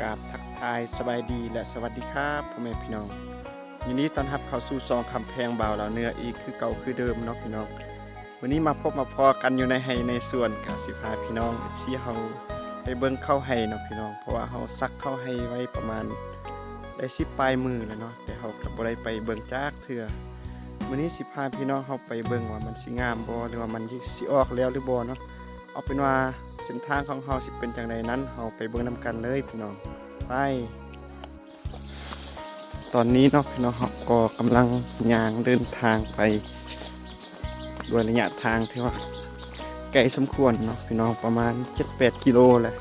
ກາບທັກທາຍສະບາຍດີ ແລະ ສະຫວັດດີຄັບ ພໍ່ແມ່ພີ່ນ້ອງ, ຍິນດີຕ້ອນຮັບເຂົ້າສູ່ຊ່ອງຄຳແພງບ່າວລາວເໜືອອີກຄືເກົ່າຄືເດີມເນາະພີ່ນ້ອງ. ມື້ນີ້ມາພົບມາພໍ້ກັນຢູ່ໃນໄຮ່ໃນສວນ, ກະຊິພາພີ່ນ້ອງເອັຟຊີເຮົາໄປເບິ່ງເຂົ້າໄຮ່ເນາະພີ່ນ້ອງ, ເພາະວ່າເຮົາສັກເຂົ້າໄຮ່ໄວ້ປະມານໄດ້ສິບປາຍມື້ແລ້ວເນາະ, ແຕ່ເຮົາກະບໍ່ໄດ້ໄປເບິ່ງຈັກເທື່ອ. ມື້ນີ້ຊິພາພີ່ນ້ອງເຮົາໄປເບິ່ງວ່າມັນຊິງາມບໍ່ ຫຼືວ່າມັນຊິອອກແລ້ວຫຼືບໍ່ເນາະ. ເອົາເປັນວ່າເສັ້ນທາງຂອງເຮົາຊິເປັນຈັ່ງໃດນັ້ນ ເຮົາໄປເບິ່ງນຳກັນເລີຍພີ່ນ້ອງ, ໄປ. ຕອນນີ້ເນາະພີ່ນ້ອງ ເຮົາກໍກຳລັງຍ່າງເດີນທາງໄປ ດ້ວຍໄລຍະທາງທີ່ວ່າໄກສົມຄວນເນາະພີ່ນ້ອງ, ປະມານເຈັດແປດກິໂລແຫຼະ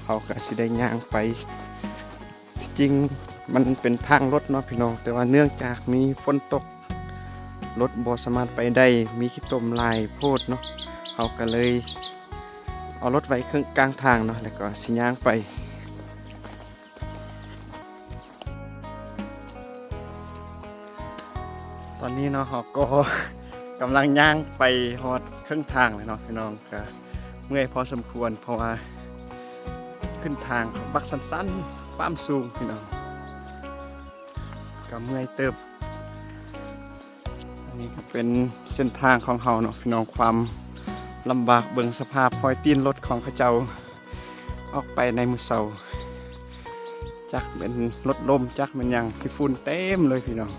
ເຮົາກໍຊິໄດ້ຍ່າງໄປ. ທີ່ຈິງມັນເປັນທາງລົດເນາະພີ່ນ້ອງ, ແຕ່ວ່າເນື່ອງຈາກມີຝົນຕົກ ລົດບໍ່ສາມາດໄປໄດ້, ມີຂີ້ຕົມຫຼາຍໂພດເນາະ, ເຮົາກໍເລີຍເອົາລົດໄວ້ເຄິ່ງກາງທາງເນາະ ແລ້ວກໍຊິຍ່າງໄປ. ຕອນນີ້ເນາະ ເຮົາກໍກຳລັງຍ່າງໄປຮອດເຄິ່ງທາງແລ້ວເນາະພີ່ນ້ອງ, ກະເມື່ອຍພໍສົມຄວນ ເພາະວ່າຂຶ້ນທາງບັກຊັນໆ ຄວາມສູງພີ່ນ້ອງ, ກະເມື່ອຍເຕີບ. ອັນນີ້ກໍເປັນເສັ້ນທາງຂອງເຮົາເນາະພີ່ນ້ອງ, ຄວາມລຳບາກ, ເບິ່ງສະພາບຮອຍຕີນລົດຂອງເຂົາເຈົ້າອອກໄປໃນມື້ເຊົ້າ, ຈັກແມ່ນລົດລົ້ມ ຈັກແມ່ນຫຍັງ, ຂີ້ຝຸ່ນເຕັມເລີຍພີ່ນ້ອງ.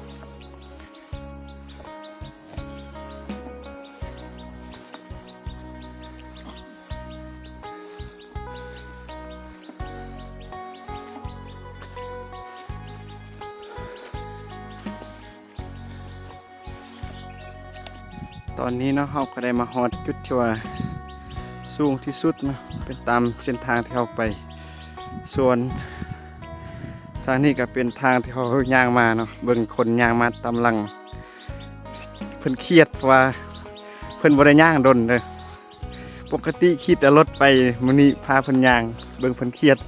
ຕອນນີ້ເນາະ ເຮົາກໍໄດ້ມາຮອດຈຸດທີ່ວ່າສູງທີ່ສຸດເນາະ, ເປັນຕາມເສັ້ນທາງທີ່ເຮົາໄປ. ສ່ວນທາງນີ້ກໍເປັນທາງທີ່ເຮົາຍ່າງມາເນາະ, ເບິ່ງຄົນຍ່າງມາຕາມຫຼັງ. ເພິ່ນຄຽດ ເພາະວ່າເພິ່ນບໍ່ໄດ້ຍ່າງດົນເດີ. ປົກກະຕິຂີ່ແຕ່ລົດໄປ, ມື້ນີ້ພາເພິ່ນຍ່າງ, ເບິ່ງເພິ່ນຄຽດ.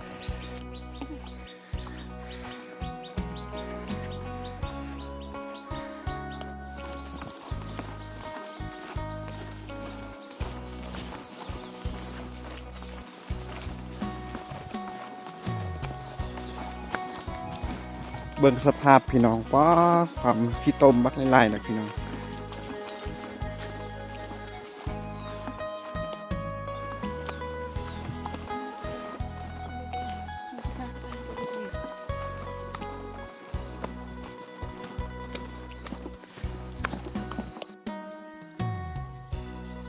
ເບິ່ງສະພາບພີ່ນ້ອງ, ປ້າ ຄວາມຂີ້ຕົມບັກຫຼາຍໆນະພີ່ນ້ອງ.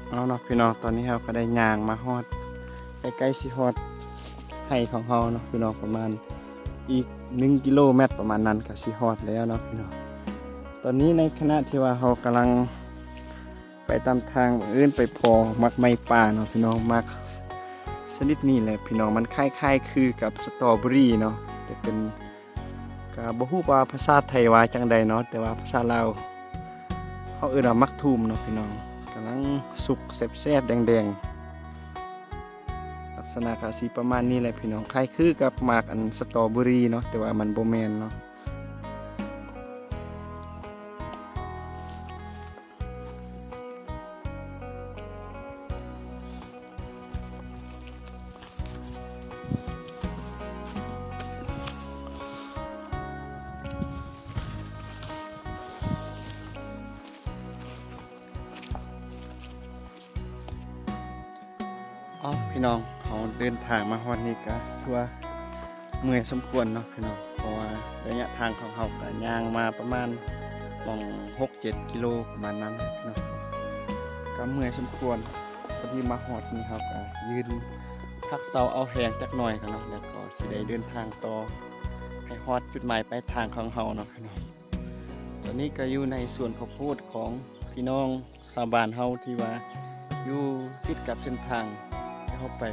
ເອົາເນາະພີ່ນ້ອງ, ຕອນນີ້ເຮົາກໍໄດ້ຍ່າງມາຮອດ ໃກ້ໆຊິຮອດໄຮ່ຂອງເຮົາເນາະພີ່ນ້ອງ, ປະມານອີກໜຶ່ງກິໂລແມັດປະມານນັ້ນກໍຊິຮອດແລ້ວເນາະພີ່ນ້ອງ. ຕອນນີ້ໃນຂະນະທີ່ວ່າເຮົາກຳລັງໄປຕາມທາງ, ບັງເອີນໄປພໍ້ໝາກໄມ້ປ່າເນາະພີ່ນ້ອງ, ໝາກຊະນິດນີ້ແຫຼະພີ່ນ້ອງ, ມັນຄ້າຍໆຄືກັບສະຕໍເບີຣີເນາະ, ແຕ່ເປັນ ກະບໍ່ຮູ້ວ່າພາສາໄທວ່າຈັ່ງໃດເນາະ, ແຕ່ວ່າພາສາລາວເຮົາເອີ້ນວ່າໝາກທຸ່ມເນາະພີ່ນ້ອງ, ກຳລັງສຸກແຊບໆແດງໆ. ລັກສະນະກະຊິປະມານນີ້ແຫຼະພີ່ນ້ອງ, ຄ້າຍຄືກັບໝາກອັນສະຕໍເບີຣີເນາະ, ແຕ່ວ່າມັນບໍ່ແມ່ນເນາະ. ເອົາ ພີ່ນ້ອງ, ເຮົາເດີນທາງມາຮອດນີ້ກະຖືວ່າເມື່ອຍສົມຄວນເນາະພີ່ນ້ອງ, ເພາະວ່າໄລຍະທາງຂອງເຮົາກະຍ່າງມາປະມານໝ່ອງຫົກເຈັດກິໂລປະມານນັ້ນເນາະ, ກະເມື່ອຍສົມຄວນ. ພໍດີມາຮອດນີ້ເຮົາກະຢືນພັກເຊົາເອົາແຮງຈັກໜ່ອຍກ່ອນເນາະ, ແລ້ວກໍຊິໄດ້ເດີນທາງຕໍ່ໃຫ້ຮອດຈຸດໝາຍປາຍທາງຂອງເຮົາເນາະພີ່ນ້ອງ. ຕອນນີ້ກະຢູ່ໃນສວນເຂົ້າໂພດຂອງພີ່ນ້ອງ ຊາວບ້ານເຮົາທີ່ວ່າຢູ່ຕິດກັບເສັ້ນທາງທີ່ເຮົາໄປ,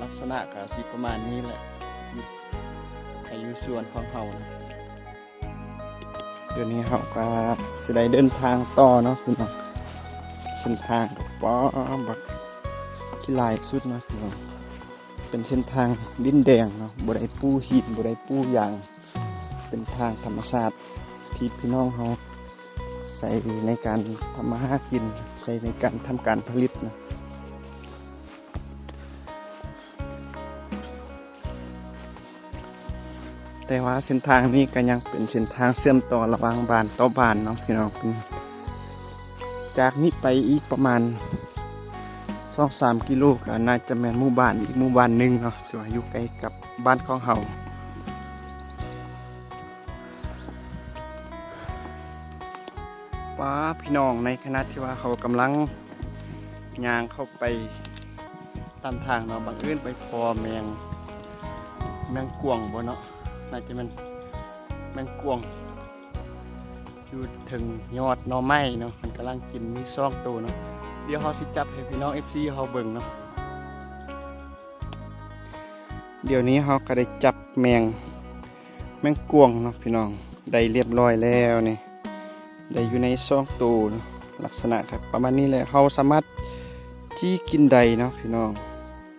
ລັກສະນະກະຊິປະມານນີ້ແຫຼະ, ໃຫ້ຢູ່ສວນຂອງເຮົານະ. ດຽວນີ້ເຮົາກະຊິໄດ້ເດີນທາງຕໍ່ເນາະພີ່ນ້ອງ, ເສັ້ນທາງກະ ປ້າ ບັກຂີ້ຫຼາຍສຸດເນາະພີ່ນ້ອງ, ເປັນເສັ້ນທາງດິນແດງເນາະ, ບໍ່ໄດ້ປູຫີນ ບໍ່ໄດ້ປູຢາງ. ເປັນທາງທຳມະຊາດທີ່ພີ່ນ້ອງເຮົາໃຊ້ໃນການທຳມາຫາກິນ, ໃຊ້ໃນການທຳການຜະລິດນະ. ແຕ່ວ່າເສັ້ນທາງນີ້ກໍຍັງເປັນເສັ້ນທາງເຊື່ອມຕໍ່ລະຫວ່າງບ້ານຕໍ່ບ້ານເນາະພີ່ນ້ອງ. ຈາກນີ້ໄປອີກປະມານສອງສາມກິໂລ ກໍໜ້າຈະແມ່ນໝູ່ບ້ານອີກໝູ່ບ້ານໜຶ່ງເນາະ ທີ່ວ່າຢູ່ໃກ້ກັບບ້ານຂອງເຮົາ. ປ້າ ພີ່ນ້ອງ, ໃນຂະນະທີ່ວ່າເຮົາກຳລັງຍ່າງເຂົ້າໄປຕາມທາງເນາະ, ບັງເອີນໄປພໍ້ແມງ ແມງກວງບໍເນາະ, ໜ້າຈະແມ່ນແມງກວງ ຢູ່ເທິງຍອດໜໍ່ໄມ້ເນາະ, ມັນກຳລັງກິນ ມີສອງໂຕເນາະ. ດຽວເຮົາຊິຈັບໃຫ້ພີ່ນ້ອງ ເອັຟຊີ ເຮົາເບິ່ງເນາະ. ດຽວນີ້ເຮົາກໍໄດ້ຈັບແມງ ແມງກວງເນາະພີ່ນ້ອງ, ໄດ້ລຽບຮ້ອຍແລ້ວນີ້, ໄດ້ຢູ່ໃນສອງໂຕເນາະ. ລັກສະນະກໍປະມານນີ້ແຫຼະ, ເຮົາສາມາດຈີ່ກິນໄດ້ເນາະພີ່ນ້ອງ.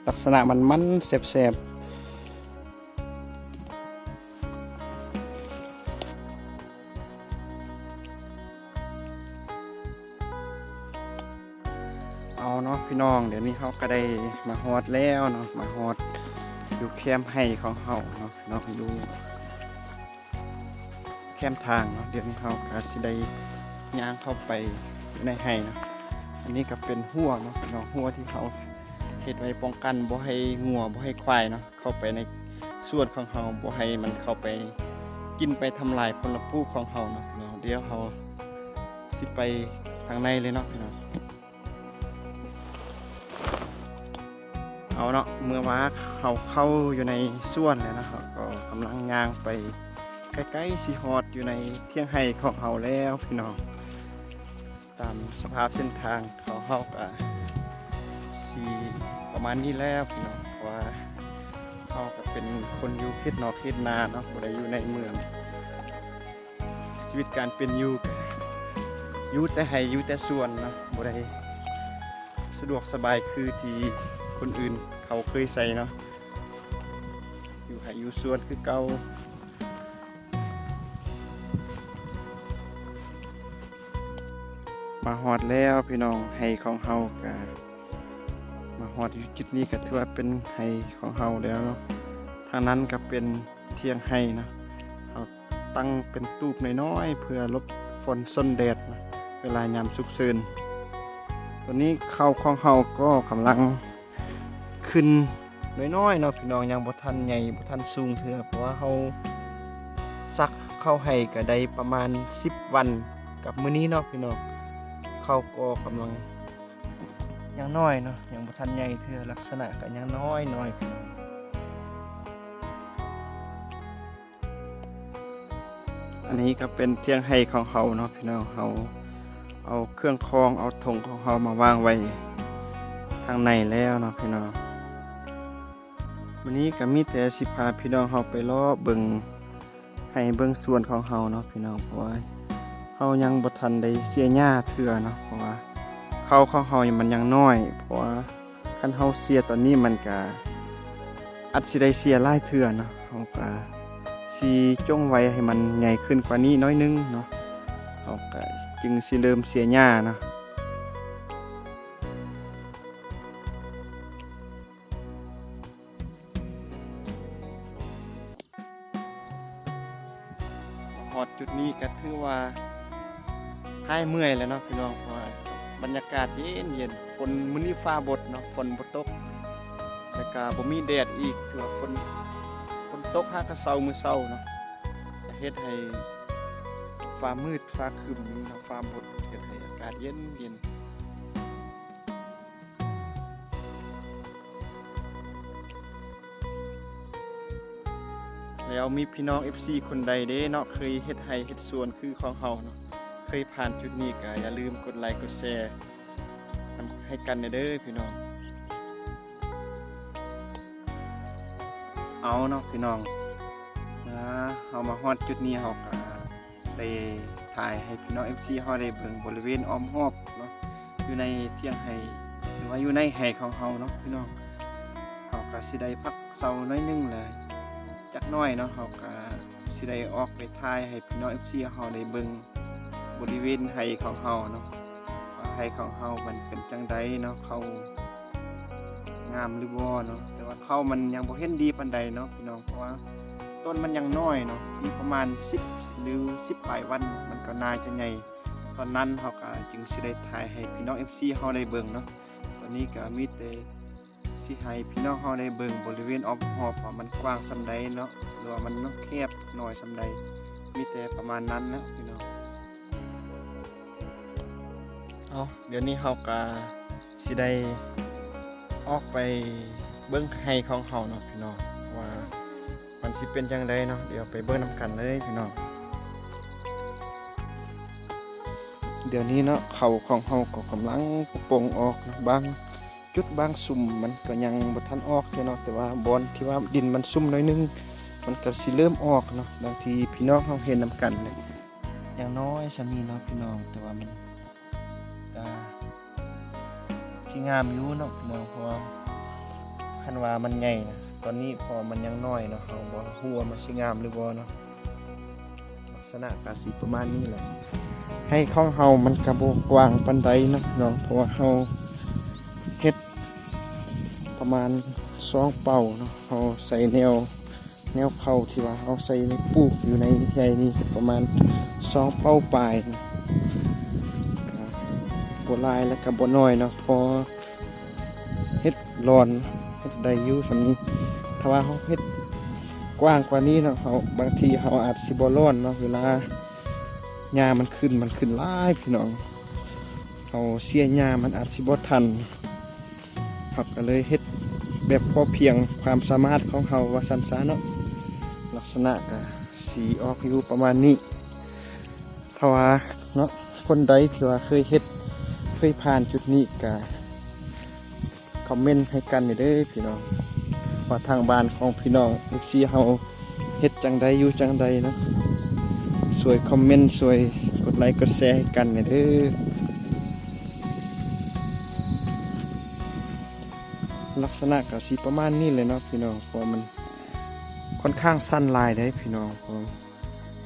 ລັກສະນະມັນໆ ແຊບໆ. ເອົາເນາະພີ່ນ້ອງ, ດຽວນີ້ເຮົາກໍໄດ້ມາຮອດແລ້ວເນາະ, ມາຮອດຢູ່ແຄມໄຮ່ຂອງເຮົາເນາະພີ່ນ້ອງ, ຢູ່ແຄມທາງເນາະ. ດຽວນີ້ເຮົາກໍຊິໄດ້ຍ່າງເຂົ້າໄປຢູ່ໃນໄຮ່ເນາະ. ອັນນີ້ກໍເປັນຮົ້ວເນາະພີ່ນ້ອງ, ຮົ້ວທີ່ເຮົາເຮັດໄວ້ປ້ອງກັນບໍ່ໃຫ້ງົວ ບໍ່ໃຫ້ຄວາຍເນາະ ເຂົ້າໄປໃນສວນຂອງເຮົາ, ບໍ່ໃຫ້ມັນເຂົ້າໄປກິນ ໄປທຳລາຍຜົນລະປູກຂອງເຮົາເນາະ. ດຽວເຮົາຊິໄປທາງໃນເລີຍເນາະພີ່ນ້ອງ. ເອົາເນາະ, ເມື່ອວ່າເຮົາເຂົ້າຢູ່ໃນສວນແລ້ວເນາະ, ເຮົາກໍກຳລັງຍ່າງໄປ ໃກ້ໆຊິຮອດຢູ່ໃນຖຽງໄຮ່ຂອງເຮົາແລ້ວພີ່ນ້ອງ. ຕາມສະພາບເສັ້ນທາງເຂົາ ເຮົາກະຊິປະມານນີ້ແລ້ວພີ່ນ້ອງ, ເພາະວ່າເຮົາກະເປັນຄົນຢູ່ເຂດນອກເຂດນາເນາະ, ບໍ່ໄດ້ຢູ່ໃນເມືອງ. ຊີວິດການເປັນຢູ່ກະຢູ່ແຕ່ໄຮ່ຢູ່ແຕ່ສວນເນາະ, ບໍ່ໄດ້ສະດວກສະບາຍຄືທີ່ຄົນອື່ນເຂົາເຄີຍໃຊ້ເນາະ, ຢູ່ໄຮ່ຢູ່ສວນຄືເກົ່າ. ມາຮອດແລ້ວພີ່ນ້ອງ, ໄຮ່ຂອງເຮົາກະມາຮອດຢູ່ຈຸດນີ້ ກະຖືວ່າເປັນໄຮ່ຂອງເຮົາແລ້ວເນາະ. ທາງນັ້ນກະເປັນຖຽງໄຮ່ເນາະ, ເຮົາຕັ້ງເປັນຕູບນ້ອຍໆ ເພື່ອຫຼົບຝົນຊົນແດດເນາະ ເວລາຍາມສຸກເສີນ. ຕອນນີ້ເຂົ້າຂອງເຮົາກໍກຳລັງ ຂຶ້ນນ້ອຍໆເນາະພີ່ນ້ອງ, ຍັງບໍ່ທັນໃຫຍ່ ບໍ່ທັນສູງເທື່ອ, ເພາະວ່າເຮົາສັກເຂົ້າໄຮ່ກະໄດ້ປະມານສິບວັນກັບມື້ນີ້ເນາະພີ່ນ້ອງ. ເຂົ້າກໍກຳລັງຍັງນ້ອຍເນາະ, ຍັງບໍ່ທັນໃຫຍ່ເທື່ອ, ລັກສະນະກະຍັງນ້ອຍໆ. ອັນນີ້ກໍເປັນຖຽງໄຮ່ຂອງເຮົາເນາະພີ່ນ້ອງ, ເຮົາເອົາເຄື່ອງຄອງ ເອົາຖົງຂອງເຮົາມາວາງໄວ້ທາງໃນແລ້ວເນາະພີ່ນ້ອງ. ມື້ນີ້ກໍມີແຕ່ຊິພາພີ່ນ້ອງເຮົາໄປເລາະເບິ່ງໄຮ່ເບິ່ງສວນຂອງເຮົາເນາະພີ່ນ້ອງ, ເພາະວ່າເຮົາຍັງບໍ່ທັນໄດ້ເສຍຫຍ້າເທື່ອເນາະ, ເພາະວ່າເຂົ້າຂອງເຮົາມັນຍັງນ້ອຍ, ເພາະວ່າ ຄັນເຮົາເສຍຕອນນີ້ມັນກະອາດຊິໄດ້ເສຍຫຼາຍເທື່ອເນາະ, ເຮົາກະຊິຈົ່ງໄວ້ໃຫ້ມັນໃຫຍ່ຂຶ້ນກວ່ານີ້ໜ້ອຍໜຶ່ງເນາະ, ເຮົາກະຈຶ່ງຊິເລີ່ມເສຍຫຍ້າເນາະ. ຮອດຈຸດນີ້ກໍຖືວ່າຫາຍເມື່ອຍແລ້ວເນາະພີ່ນ້ອງ, ເພາະວ່າບັນຍາກາດເຢັນໆ, ຝົນ ມື້ນີ້ຟ້າບົດເນາະ, ຝົນບໍ່ຕົກ ແລ້ວກໍບໍ່ມີແດດອີກ, ຖືວ່າຝົນ ຝົນຕົກຫາກະເຊົ້າມື້ເຊົ້າເນາະ, ຈະເຮັດໃຫ້ຟ້າມືດ ຟ້າຄຶ້ມເນາະ, ຟ້າບົດ ເຮັດໃຫ້ອາກາດເຢັນໆ. ແລ້ວມີພີ່ນ້ອງເອັຟຊີຄົນໃດເດ້ເນາະ ເຄີຍເຮັດໄຮ່ເຮັດສວນຄືຂອງເຮົາເນາະ, ເຄີຍຜ່ານຈຸດນີ້ ກໍຢ່າລືມກົດໄລກົດແຊນຳໃຫ້ກັນແດ່ເດີພີ່ນ້ອງ. ເອົາເນາະພີ່ນ້ອງ, ເຮົາມາຮອດຈຸດນີ້ ເຮົາກໍ ໄດ້ຖ່າຍໃຫ້ພີ່ນ້ອງເອັຟຊີເຮົາໄດ້ເບິ່ງບໍລິເວນອ້ອມຮອບເນາະ, ຢູ່ໃນຖຽງໄຮ່ ຫຼືວ່າຢູ່ໃນໄຮ່ຂອງເຮົາເນາະພີ່ນ້ອງ. ເຮົາກະຊິໄດ້ພັກເຊົາໜ້ອຍໜຶ່ງແຫຼະ ຈັກໜ້ອຍເນາະ, ເຮົາກະຊິໄດ້ອອກໄປຖ່າຍໃຫ້ພີ່ນ້ອງເອັຟຊີເຮົາໄດ້ເບິ່ງບໍລິເວນໄຮ່ຂອງເຮົາເນາະ, ວ່າໄຮ່ຂອງເຮົາມັນເປັນຈັ່ງໃດເນາະ, ເຂົ້າງາມຫຼືບໍ່ເນາະ. ແຕ່ວ່າເຂົ້າມັນຍັງບໍ່ເຫັນດີປານໃດເນາະພີ່ນ້ອງ, ເພາະວ່າ ຕົ້ນມັນຍັງນ້ອຍເນາະ ອີກປະມານສິບ ຫຼື ສິບປາຍວັນ ມັນກໍໜ້າຈະໃຫຍ່. ຕອນນັ້ນເຮົາກໍຈຶ່ງຊິໄດ້ຖ່າຍໃຫ້ພີ່ນ້ອງເອັຟຊີເຮົາໄດ້ເບິ່ງເນາະ. ຕອນນີ້ກໍມີແຕ່ຊິໃຫ້ພີ່ນ້ອງເຮົາໄດ້ເບິ່ງບໍລິເວນອ້ອມຮອບວ່າມັນກວ້າງສ່ຳໃດເນາະ ຫຼືວ່າມັນແຄບນ້ອຍສ່ຳໃດ ມີແຕ່ປະມານນັ້ນນະພີ່ນ້ອງ. ເອົາ ດຽວນີ້ເຮົາກະຊິໄດ້ອອກໄປເບິ່ງໄຮ່ຂອງເຮົາເນາະພີ່ນ້ອງ ວ່າມັນຊິເປັນຈັ່ງໃດເນາະ. ດຽວໄປເບິ່ງນຳກັນເລີຍພີ່ນ້ອງ. ດຽວນີ້ເນາະ ເຂົ້າຂອງເຮົາກໍກຳລັງປົງອອກເນາະ ບາງຈຸດບາງຊຸມມັນກໍຍັງບໍ່ທັນອອກເທື່ອເນາະ ແຕ່ວ່າບ່ອນທີ່ວ່າດິນມັນຊຸ່ມໜ້ອຍໜຶ່ງ ມັນກໍຊິເລີ່ມອອກເນາະ. ດັ່ງທີ່ພີ່ນ້ອງເຮົາເຫັນນຳກັນນີ້ ຢ່າງນ້ອຍສ່ຳນີ້ເນາະພີ່ນ້ອງ ແຕ່ວ່າມັນກະຊິງາມຢູ່ເນາະພີ່ນ້ອງ ເພາະວ່າຄັນວ່າມັນໃຫຍ່ນະ ຕອນນີ້ເພາະວ່າມັນຍັງນ້ອຍເນາະ ເຮົາບໍ່ຮູ້ວ່າມັນຊິງາມຫຼືບໍ່ເນາະ. ລັກສະນະກະຊິປະມານນີ້ແຫຼະ. ໄຮ່ຂອງເຮົາມັນກະບໍ່ກວ້າງປານໃດເນາະພີ່ນ້ອງ ເພາະວ່າເຮົາເຮັດປະມານສອງເປົາເນາະ ເຮົາໃສ່ແນວ ແນວເຂົ້າທີ່ວ່າເຮົາໃສ່ປູກຢູ່ໃນໄຮ່ນີ້ປະມານສອງເປົາປາຍ ກໍບໍ່ຫຼາຍແລະກໍບໍ່ໜ້ອຍເນາະ ພໍເຮັດຫຼອນ ເຮັດໄດ້ຢູ່ສ່ຳນີ້. ຖ້າວ່າເຮົາເຮັດກວ້າງກວ່ານີ້ເນາະ ເຮົາ ບາງທີເຮົາອາດຊິບໍ່ຫຼອນເນາະ ເວລາຫຍ້າມັນຂຶ້ນ ມັນຂຶ້ນຫຼາຍພີ່ນ້ອງ ເຮົາເສຍຫຍ້າມັນອາດຊິບໍ່ທັນ ເຮົາກໍເລີຍເຮັດແບບພໍພຽງຄວາມສາມາດຂອງເຮົາວ່າຊັ້ນຊະເນາະ. ລັກສະນະກໍຊິອອກຢູ່ປະມານນີ້ ຖ້າວ່າເນາະ ຄົນໃດທີ່ວ່າເຄີຍເຮັດ ເຄີຍຜ່ານຈຸດນີ້ກໍຄອມເມັນໃຫ້ກັນແດ່ເດີພີ່ນ້ອງ ວ່າທາງບ້ານຂອງພີ່ນ້ອງເອັຟຊີເຮົາ ເຮັດຈັ່ງໃດ ຢູ່ຈັ່ງໃດເນາະ ຊ່ວຍຄອມເມັນ ຊ່ວຍກົດໄລກົດແຊໃຫ້ກັນແດ່ເດີ. ລັກສະນະກໍຊິປະມານນີ້ແຫຼະເນາະພີ່ນ້ອງ ເພາະວ່າມັນຂ້ອນຂ້າງຊັນຫຼາຍເດ້ພີ່ນ້ອງ ເພາະ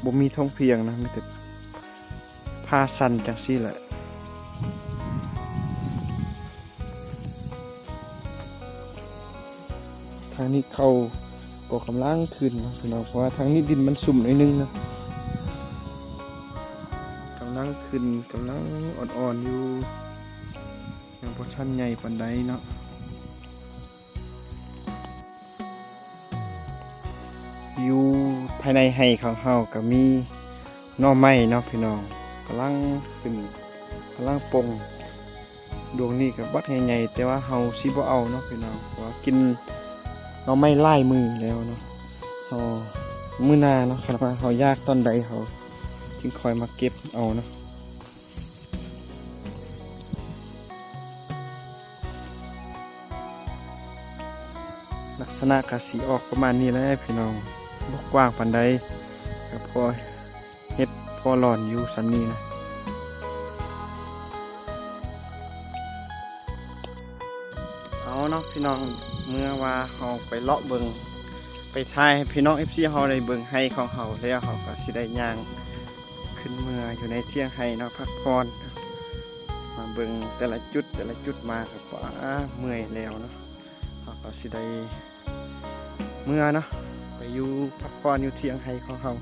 ບໍ່ມີທົ່ງພຽງນະ ມີແຕ່ຜາຊັນຈັ່ງຊີ້ແຫຼະ. ທາງນີ້ເຂົ້າກໍກຳລັງຂຶ້ນເນາະພີ່ນ້ອງ ເພາະວ່າທາງນີ້ດິນມັນຊຸ່ມໜ້ອຍໜຶ່ງນະ ກຳລັງຂຶ້ນ ກຳລັງອ່ອນໆຢູ່ ຍັງບໍ່ທັນໃຫຍ່ປານໃດເນາະ. ຢູ່ພາຍໃນໄຮ່ຂອງເຮົາກໍມີໜໍ່ໄມ້ເນາະພີ່ນ້ອງ ກຳລັງຂຶ້ນ ກຳລັງປົ່ງ ດວງນີ້ກໍບັກໃຫຍ່ໆ ແຕ່ວ່າເຮົາຊິບໍ່ເອົາເນາະພີ່ນ້ອງ ເພາະວ່າກິນໜໍ່ໄມ້ຫຼາຍມື້ແລ້ວເນາະ. ເຮົາ ມື້ໜ້າເນາະ ຄັນວ່າເຮົາຢາກຕອນໃດ ເຮົາຈຶ່ງຄ່ອຍມາເກັບເອົາເນາະ. ລັກສະນະກະຊິອອກປະມານນີ້ແຫຼະພີ່ນ້ອງ ບໍ່ກວ້າງປານໃດ ກະພໍເຮັດພໍຫຼອນຢູ່ສ່ຳນີ້ນະ. ເອົາເນາະພີ່ນ້ອງ ເມື່ອວ່າເຮົາໄປເລາະເບິ່ງ ໄປຖ່າຍໃຫ້ພີ່ນ້ອງເອັຟຊີເຮົາໄດ້ເບິ່ງໄຮ່ຂອງເຮົາແລ້ວ ເຮົາກະຊິໄດ້ຍ່າງ ຂຶ້ນເມືອຢູ່ໃນຖຽງໄຮ່ເນາະ ພັກຜ່ອນ ມາເບິ່ງແຕ່ລະຈຸດ ແຕ່ລະຈຸດມາກໍ ປາ ເມື່ອຍແລ້ວເນາະ ເຮົາກໍຊິໄດ້ເມືອເນາະ ໄປຢູ່ພັກຜ່ອນຢູ່ຖຽງໄຮ່ຂອງເຮົາ.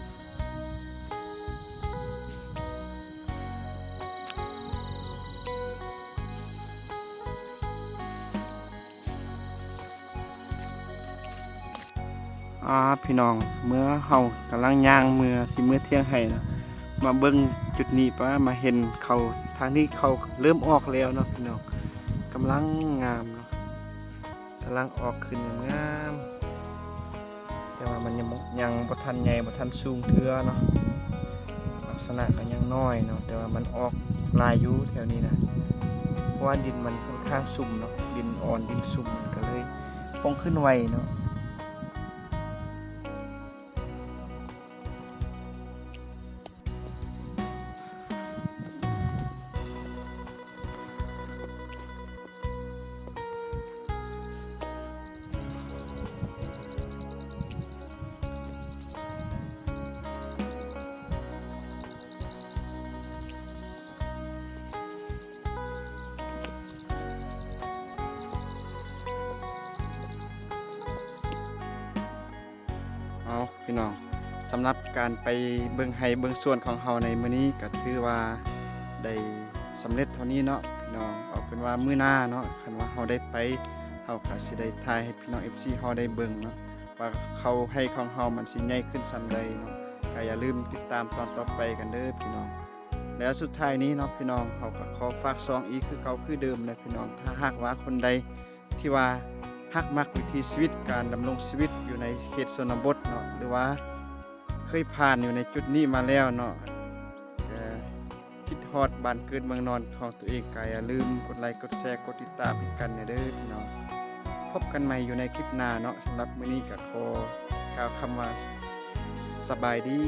ອ່າ ພີ່ນ້ອງ ເມື່ອເຮົາກຳລັງຍ່າງເມືອ ຊິເມືອຖຽງໄຮ່ນະ ມາເບິ່ງຈຸດນີ້ປະ ມາເຫັນເຂົ້າ ທາງນີ້ເຂົ້າເລີ່ມອອກແລ້ວເນາະພີ່ນ້ອງ ກຳລັງງາມເນາະ ກຳລັງອອກຂຶ້ນງາມໆ ແຕ່ວ່າມັນຍັງບໍ່ ຍັງບໍ່ທັນໃຫຍ່ ບໍ່ທັນສູງເທື່ອເນາະ ລັກສະນະກໍຍັງນ້ອຍເນາະ ແຕ່ວ່າມັນອອກຫຼາຍຢູ່ແຖວນີ້ນະ ເພາະວ່າດິນມັນຂ້ອນຂ້າງຊຸ່ມເນາະ ດິນອ່ອນ ດິນຊຸ່ມ ມັນກໍເລີຍ ປົງຂຶ້ນໄວເນາະ. ເ ເອົາ ພີ່ນ້ອງ, ສຳລັບການໄປເບິ່ງໄຮ່ເບິ່ງສວນຂອງເຮົາໃນມື້ນີ້ ກໍຖືວ່າໄດ້ສຳເລັດເທົ່ານີ້ເນາະ ພີ່ນ້ອງ. ເອົາເປັນວ່າມື້ໜ້າເນາະ ຄັນວ່າເຮົາໄດ້ໄປ ເຮົາກໍຊິໄດ້ຖ່າຍໃຫ້ພີ່ນ້ອງເອັຟຊີເຮົາໄດ້ເບິ່ງເນາະ ວ່າເຂົ້າໄຮ່ຂອງເຮົາມັນຊິໃຫຍ່ຂຶ້ນສ່ຳໃດເນາະ. ກໍຢ່າລືມຕິດຕາມຕອນຕໍ່ໄປກັນເດີ ພີ່ນ້ອງ. ແລະ ສຸດທ້າຍນີ້ເນາະ ພີ່ນ້ອງ, ເຮົາກໍຂໍຝາກຊ່ອງອີກຄືເກົ່າຄືເດີມນະ ພີ່ນ້ອງ. ຖ້າຫາກວ່າຄົນໃດທີ່ວ່າຮັກມັກວິຖີຊີວິດ ການດຳລົງຊີວິດຢູ່ໃນເຂດຊົນນະບົດເນາະ ຫຼືວ່າເຄີຍຜ່ານຢູ່ໃນຈຸດນີ້ມາແລ້ວເນາະ ແຕ່ຄິດຮອດບ້ານເກີດເມືອງນອນຂອງຕົວເອງ ກໍຢ່າລືມກົດໄລ ກົດແຊ ກົດຕິດຕາມໃຫ້ກັນແດ່ເດີ ພີ່ນ້ອງ. ພົບກັນໃໝ່ຢູ່ໃນຄລິບໜ້າເນາະ. ສຳລັບມື້ນີ້ກໍຂໍກ່າວຄຳວ່າ ສະບາຍດີ.